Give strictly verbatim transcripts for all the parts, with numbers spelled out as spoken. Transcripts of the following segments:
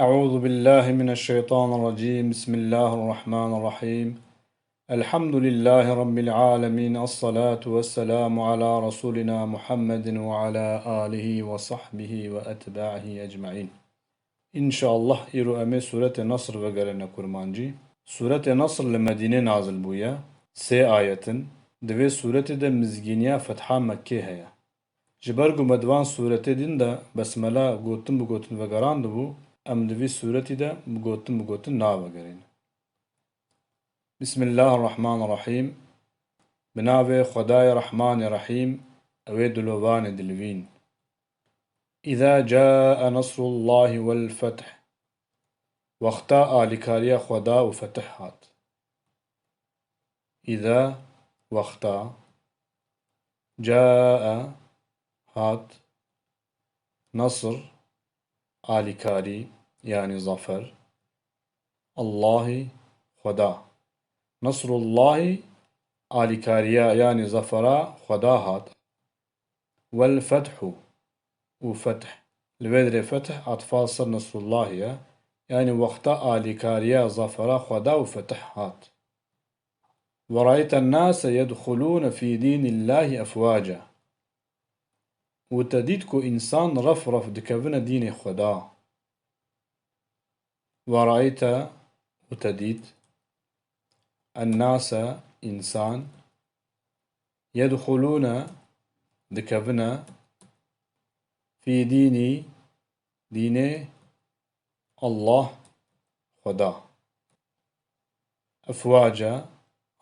أعوذ بالله من الشيطان الرجيم. بسم الله الرحمن الرحيم. الحمد لله رب العالمين. الصلاة والسلام على رسولنا محمد وعلى آله وصحبه وأتباعه أجمعين. Înşallah îro em ê Sûretê Nasr vegerîne kurmancî. Sûretê Nasr li Medînê nazil bûye. Sê ayet in. Di vê sûretê de mizgîniya Fetha Mekkê heye. Ji ber ku me di van sûretê din de besmela gotin bi gotin vegerandibû, em di vî sûretî de bi gotin bi gotin navegerîn. Bismillahirrahmanirrahîm. Bi navê Xwedayê Rehmanê Rehîm, ew ê dilovanê dilivîn. Îza caa nasrullahi wel feth. Wexta alîkariya Xweda û fetih hat. Îza, wexta, caa, hat, nasr, alîkarî, yanî zafer, Allahî, Xweda. Nasrullahî, alîkariya, yanî zafera Xweda hat. Wel fethu û feth. Li vê dirê feth atfa ser Nasrullahî ye. Yanî wexta alîkariya zafera Xweda û fetih hat. Ve rayte nase yedxulûne fî dînillahî efwaca. Û te dît ku însan ref ref dikevine dînê Xweda. Ve rayte, û te dît, ennase, însan, yedxulûne, dikevine, fî dînî, dînê Allah, Xweda. Efwace,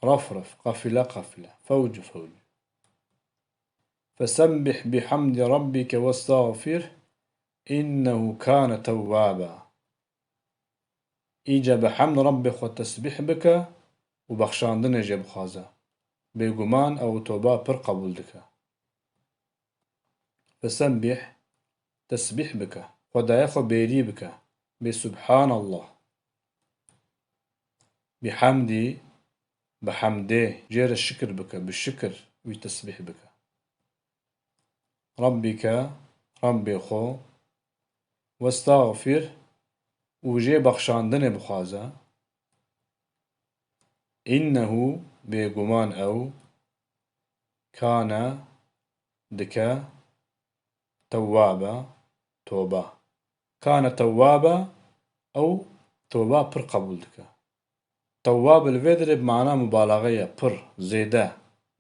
ref ref, qefile qefile, fewc fewc. Fesebbih bihemdi rabbike westağfirh, innehu kâne tewwaba. Îca bi hemd Rabbê xwe tesbîh bike û bexşandinê jê bixwaze. Bêguman ew toba pir qebûl dike. Fesebbîh, tesbîh bike. Xwedayê xwe bêrî bike. Bê Subhanallah. Bi hemdî, bi hemdê, jê re şikir bike, bi şikir wî tesbîh bike. Rabbike, Rabbê xwe, westağfir, û jê bexşandinê bixwaze. Înnehu, bêguman ew, kane, dike, tewwabe, toba. Kane tewwabe, ew toba pir qebûl dike. Tewwab li vê dirê bi mana mubalaxe ye, pir, zêde,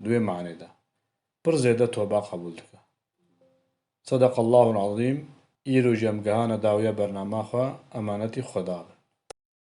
di wê manê de. Pir zêde toba qebûl dike. Sedaqallahul azîm, îro jî em gehane dawiya bernama xwe, emanetî Xweda be.